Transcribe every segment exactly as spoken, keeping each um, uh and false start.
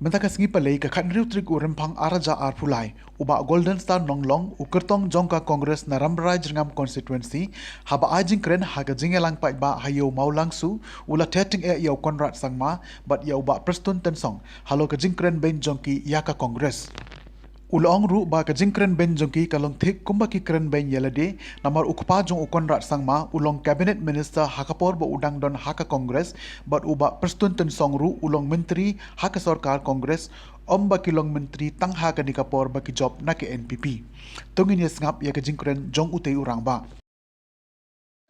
Mynta ka sngi Palei ka khatnriew tarik u Rymphang ar hajar arphew lai, u Bah Golden Star Nonglong, u kyrtong jong ka Congress na Rambrai Jyrngam Constituency, haba ai jingkren ha ka jingïalang paidbah ha Ïew Mawlangsu, u la theh tyngeh ïa u Conrad Sangma bad ïa u Bah Prestone Tynsong halor ka jingkren beiñ jong ki ïa ka Congress. U la ong ruh ba ka jingkren beiñ jong ki ka long thik kumba ki kren beiñ ïa lade, namar u kpa jong u Conrad Sangma u long cabinet minister ha ka por ba u dang don ha ka Congress, bad u Bah Prestone Tynsong ruh u long myntri ha ka sorkar Congress, ym ba ki long myntri tang ha kane ka por ba ki jop na ka N P P. To ngin ïa sngap ïa ka jingkren jong utei u rangbah.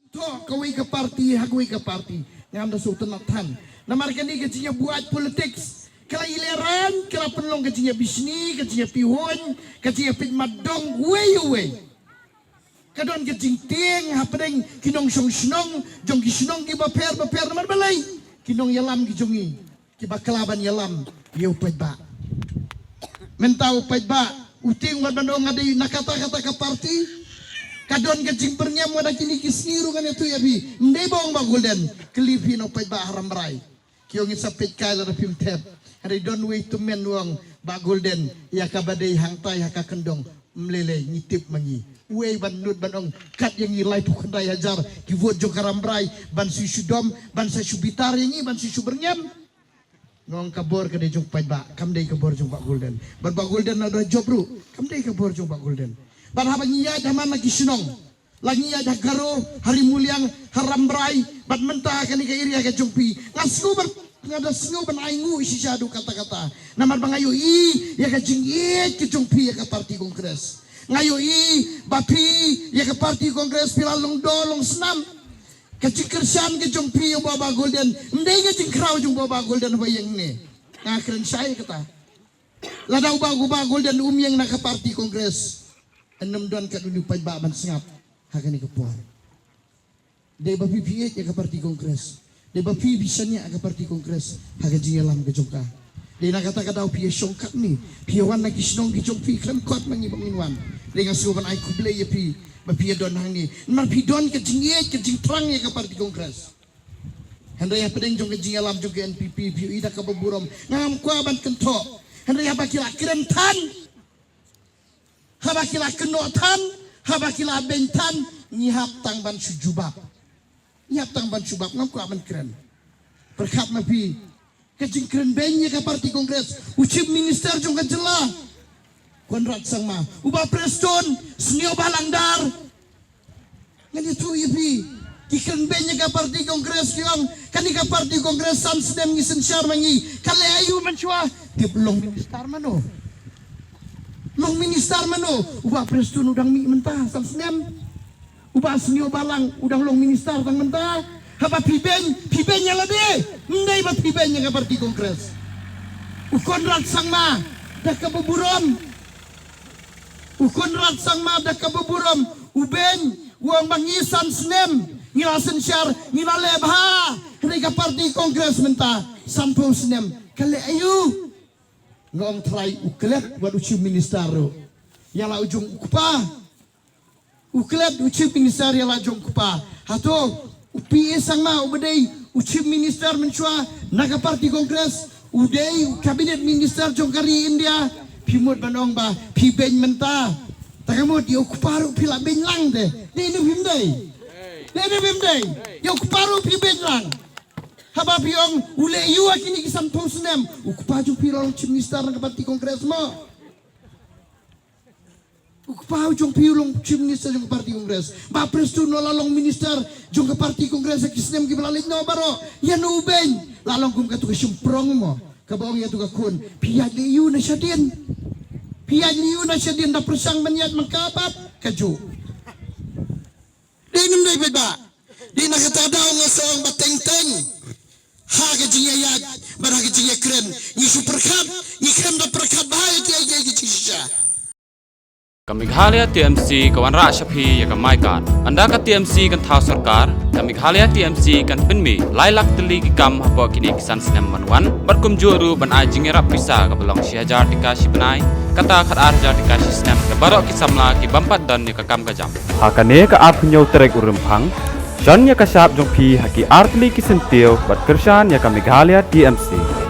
Thoh kawei ka party ha kawei ka party, ngam da sngewtynnat than. Namar kane ka jingïabuaid politics ka la ïalehrain, ka la pynlong ka jingïabishni, ka jingïapihuiñ, ka jingïapeit mat dong uwei uwei. Ka don ka jingtieng hapdeng ki nongshong shnong jong ki shnong kiba pher bapher, namar balei? Ki nongïalam ki jong ngi kiba kylla ban ïalam ïa u paidbah. Mynta u paidbah u tieng wat ban ong nga dei na kata kata ka party. Ka don ka jingbyrngem wat ha kine ki sngi ruh ngan ïathuh ïa phi. Ym dei ba ong Bah Golden, kylli phi na u paidbah ha Rambrai. Ki ong ngin sa peit kai lada phim thep. Hynrei don uwei u tymmen u ong Bah Golden, ïa kaba dei hangtai ha ka kyndong ym lei lei, ngi tip ma ngi. Uwei ban nud ban ong kat ïa ngi laiphew khyndai hajar ki vote jong ka Rambrai ban shu shu dom, ban sa shu bitar ïa ngi, ban shu shu byrngem. Nga ong ka bor ka dei jong u paidbah, kam dei ka bor jong u Bah Golden. Bad Bah Golden lada jop ruh kam dei ka bor jong u Bah Golden. Bad haba ngi ïaid ha man la ki shnong, la ngi ïaid ha Garo, ha Ri Muliang, ha Rambrai, bad mynta ha kane ka area ka jong phi, nga sngew ban, nga da sngew ban ainguh shisha haduh katta katta. Namar ba nga ïohi ïa ka jingïeit ka jong phi ïa ka party Congress. Nga ïohi ba phi ïa ka party Congress phi la long doh long snam. Ka jingkyrshan ka jong phi ïa u Bah Golden ym dei ka jingkhraw jong u Bah Golden haba ïeng ne. Nga kren shai kata. Lada u Bah, u Bah Golden um ïeng na ka party Congress, yn ym don katno u paidbah ban sngap ha kane ka por. Dei ba phi phi ïeit ïa ka party Congress. Dei ba phi phi shaniah ïa ka party Congress ha ka jingïalam ka jong ka. Dei na kata ka daw phi ïa shong katne, phi ïa wan na ki shnong ki jong phi, khlem khot ma ngi ba ngin wan. Dei nga sngewbha ban ai khublei ïa phi ba phi ïa don hangne. Namar phi don ka jingïeit ka jingthrang ïa ka party Congress. Hynrei hapdeng jong ka jingïalam jong ka N P P phi ïohi da kaba burom. Ngam kwah ban kynthoh. Hynrei haba ki la kren than, haba ki la kynnoh than, haba ki la beiñ than, ngi hap tang ban shu jubab. Ngi hap tang ban shu jubab, ngam kwah ban kren. Pyrkhat ma phi, ka jingkren beiñ ïa ka party Congress, u Chief Minister jong ka jylla, Conrad Sangma, u Bah Prestone, Sniawbhalang Dhar. Ngan ïathuh ïa phi, ki kren beiñ ïa ka party Congress ki ong, kane ka party Congress san snem ngi synshar ma ngi. Ka leh aïu mynshuwa? Tip long minister mano? Long minister mano? U Bah Prestone u dang mih mynta san snem. U Bah Sniawbhalang u dang long minister tang mynta. Haba phi beiñ, phi beiñ ïa lade. Ym dei ba phi beiñ ïa ka party Congress. U Conrad Sangma, da kaba burom. U Conrad Sangma da kaba burom u beiñ, u ong ba ngi san snem ngi la synshar, ngi la leh bha. Hynrei ka party Congress mynta sanphew snem ka leh aïu? Nga ong trai u klet wat u Chief Minister ruh ïa la u jong u kpa. U klet u Chief Minister ïa la jong u kpa. Hato u P A Sangma uba dei u Chief Minister mynshuwa na ka party Congress, u dei u cabinet minister jong ka ri India? Phi mut ban ong ba phi beiñ mynta. Ta ka mut ïa u kpa ruh phi la beiñ lang te. Dei ne phim dei? Dei ne phim dei? Ïa u kpa ruh phi beiñ lang. Haba phi ong u leh aïu ha kine ki sanphew snem? U kpa jong phi la long Chief Minister na ka party Congress mo. U kpa u jong phi u long Chief Minister jong ka party Congress. Bah Prestone u la long minister jong ka party Congress ha ki snem kiba la leit noh baroh. Ïa no u beiñ? La long kum katu ka shymprong mo, kaba ong ïa tu ka khun, phi ïaid leh aïu na shadien? Phi ïaid leh aïu na shadien? Da pyrshang ban ïaid ma ka bad kajuh. Dei ne ym dei paidbah? Dei na kata ka daw nga sa ong ba teng teng ha ka jingïaid bad ha ka jingïakren ngi shu pyrkhat, ngi khlem da pyrkhat bha ïa kiei kiei ki jingshisha. Ka Meghalaya T M C ka wanrah sha phi ïa ka MyKad. Ynda ka T M C kan thaw sorkar, ka Meghalaya T M C kan pynmih lai lak tylli ki kam hapoh kine ki san snem ban wan, bad kumjuh ruh ban ai jingïarap pisa kaba long shi hajar tyngka shi bnai, kata khatar hajar tyngka shi snem ïa baroh ki samla ki bym pat don ïa ka kam ka jam. Ha kane ka arphew hynñiew tarik u Rymphang, shon ïa ka shap jong phi ha ki artylli ki syntiew bad kyrshan ïa ka Meghalaya T M C.